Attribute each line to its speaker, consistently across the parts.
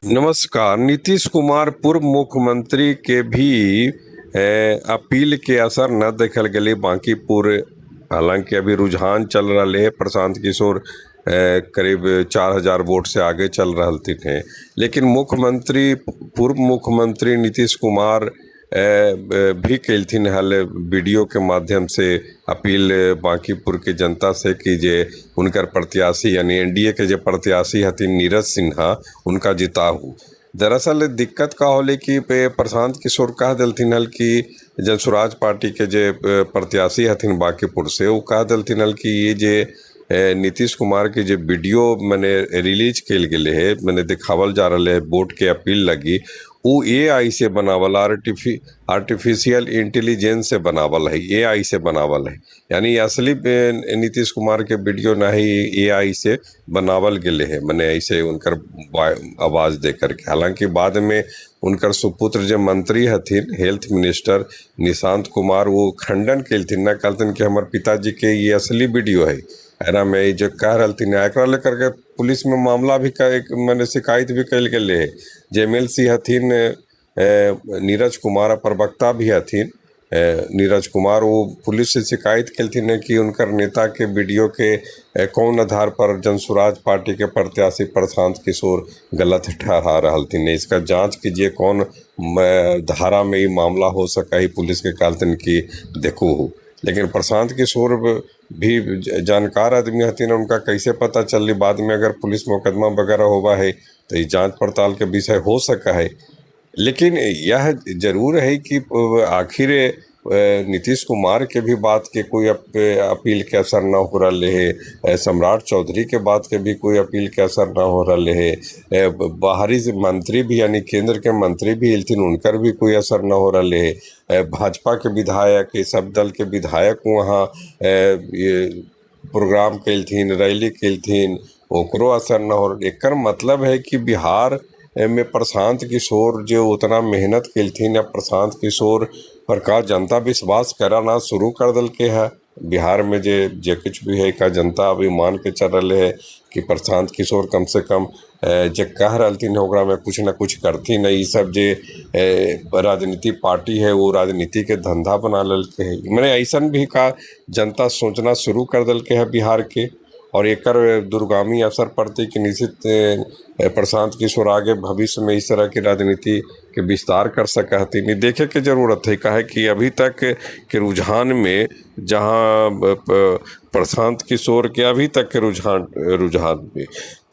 Speaker 1: नमस्कार। नीतीश कुमार पूर्व मुख्यमंत्री के भी अपील के असर न देखल गेलै बांकीपुर। हालांकि अभी रुझान चल रहा है, प्रशांत किशोर करीब 4000 वोट से आगे चल रहा हैं, लेकिन मुख्यमंत्री पूर्व मुख्यमंत्री नीतीश कुमार भी कैलथिन हल वीडियो के माध्यम से अपील बांकीपुर के जनता से कि जे उनकर प्रत्याशी यानी एनडीए के जे प्रत्याशी हथिन नीरज सिन्हा, उनका जिताहू। दरअसल दिक्कत का होले कि पे प्रशांत किशोर कह दिलथिन हल कि जनसुराज पार्टी के जे प्रत्याशी हथिन बांकीपुर से, वो कह दिलथिन हल कि ये जे नीतीश कुमार के जे वीडियो मैंने रिलीज कल गेले है, मैंने दिखावल जा रहा है वोट के अपील लगी, वो एआई से बनावल, आर्टिफिशियल इंटेलिजेंस से बनावल है, एआई से बनावल है, यानी असली नीतीश कुमार के वीडियो ना ही एआई से बनावल गेले है, मैंने ऐसे उनकर आवाज़ दे करके। हालांकि बाद में उनकर सुपुत्र जो मंत्री हथिन हेल्थ मिनिस्टर निशांत कुमार, वो खंडन कलथिन ना, कहलथिन कि हमारे पिताजी के ये असली वीडियो है। एकरा में जो कह रहा है, लेकर के पुलिस में मामला भी मैंने शिकायत भी कल गेले है। जे एमएलसी हथिन नीरज कुमार, प्रवक्ता भी हथिन नीरज कुमार, वो पुलिस से शिकायत कलथिन है कि उनकर नेता के वीडियो के कौन आधार पर जनसुराज पार्टी के प्रत्याशी प्रशांत किशोर गलत ठहरा रहा हथिन, इसका जांच कीजिए, कौन धारा में ये मामला हो सका है, पुलिस के कहलथिन कि देखो। लेकिन प्रशांत किशोर भी जानकार आदमी हथिन, उनका कैसे पता चली बाद में अगर पुलिस मुकदमा वगैरह होवा है तो ये जांच पड़ताल के विषय हो सका है। लेकिन यह जरूर है कि आखिर नीतीश कुमार के भी बात के कोई अपील के असर न हो रहा है, सम्राट चौधरी के बात के भी कोई अपील के असर न हो रहा है, बाहरी मंत्री भी यानी केंद्र के मंत्री भी एलथिन उनकर भी कोई असर न हो रहा है, भाजपा के विधायक सब दल के विधायक वहाँ ये प्रोग्राम कैलथिन, रैली कैलथिन, ओकरो असर न हो। एकर मतलब है कि बिहार में प्रशांत किशोर जो उतना मेहनत कैलथिन या प्रशांत किशोर पर का जनता विश्वास कराना शुरू कर दिल के है। बिहार में जे जे कुछ भी है का जनता अभी मान के चल रहे है कि प्रशांत किशोर कम से कम जे कह रहा ओकरा में कुछ न कुछ करती न, ये सब जे राजनीति पार्टी है वो राजनीति के धंधा बना लल के है, मैंने ऐसा भी का जनता सोचना शुरू कर दिल के है बिहार के। और एक दुर्गामी असर पड़ती कि निश्चित प्रशांत किशोर आगे भविष्य में इस तरह की राजनीति के विस्तार कर सकती नहीं, देखे के जरूरत है। काहे कि अभी तक के रुझान में जहां प्रशांत किशोर के अभी तक के रुझान में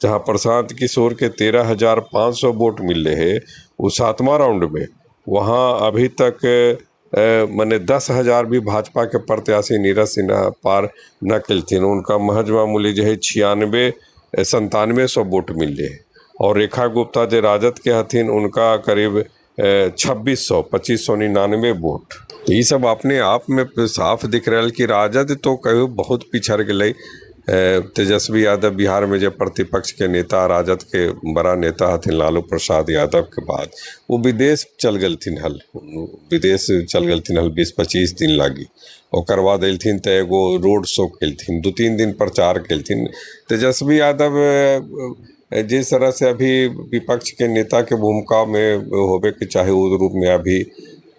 Speaker 1: जहां प्रशांत किशोर के 13,500 वोट मिले हैं वो 7वां राउंड में, वहां अभी तक मैंने 10,000 भी भाजपा के प्रत्याशी नीरज सिन्हा पार न कलथिन, उनका महज मामूली जो है 96-97 वोट मिले। और रेखा गुप्ता जो राजद के हथिन उनका करीब 2600, 2599 वोट। तो ये सब अपने आप में साफ दिख रहा है कि राजद तो कहो बहुत पिछड़ गए। तेजस्वी यादव बिहार में जो प्रतिपक्ष के नेता, राजद के बड़ा नेता हथिन लालू प्रसाद यादव के बाद, वो विदेश चल गलथिन हल, विदेश चल गलथिन हल 20-25 दिन लागी। ओकर बाद अयलथिन तो एगो रोड शो कलथिन, 2-3 दिन प्रचार कलथिन। तेजस्वी यादव जिस तरह से अभी विपक्ष के नेता के भूमिका में होबे के चाहे उस रूप में अभी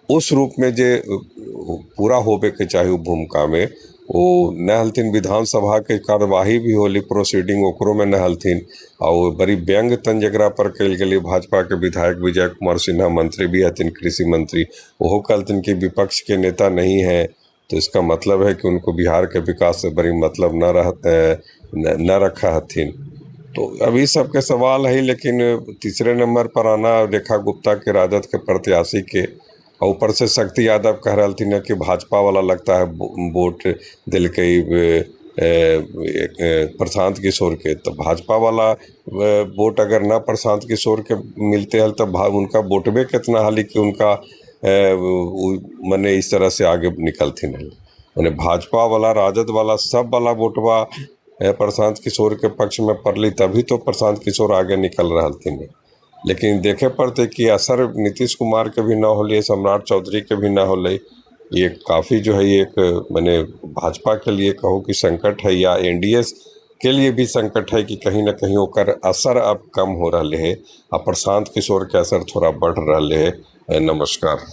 Speaker 1: उस रूप में जे पूरा होबे के चाहे वो भूमिका में वो न हलथिन। विधानसभा के कार्यवाही भी होली प्रोसीडिंग ओकरो में न हलथिन। और बड़ी व्यंग तन जकरा पर कल गेलै भाजपा के विधायक विजय कुमार सिन्हा मंत्री भी हथिन, कृषि मंत्री, ओहो कहलथिन कि विपक्ष के नेता नहीं है, तो इसका मतलब है कि उनको बिहार के विकास से बड़ी मतलब न रखा हथिन। तो अभी सबके सवाल है, लेकिन तीसरे नंबर पर आना रेखा गुप्ता के राजद के प्रत्याशी के, और ऊपर से शक्ति यादव कह रहा थी कि भाजपा वाला लगता है वोट दिल के प्रशांत किशोर के, तो भाजपा वाला वोट अगर ना प्रशांत किशोर के मिलते हैं तब उनका वोटबे कितना हाली कि उनका मैंने इस तरह से आगे निकलती नहीं। मैंने भाजपा वाला राजद वाला सब वाला वोटवा प्रशांत किशोर के पक्ष में पड़ली, तभी तो प्रशांत किशोर आगे निकल रहा थी। लेकिन देखे पड़ते कि असर नीतीश कुमार के भी न होले, सम्राट चौधरी के भी न होले। ये काफ़ी जो है एक मैंने भाजपा के लिए कहो कि संकट है, या एनडीए के लिए भी संकट है कि कहीं ना कहीं ओकर असर अब कम हो रहा है आ प्रशांत किशोर के असर थोड़ा बढ़ रहा है। नमस्कार।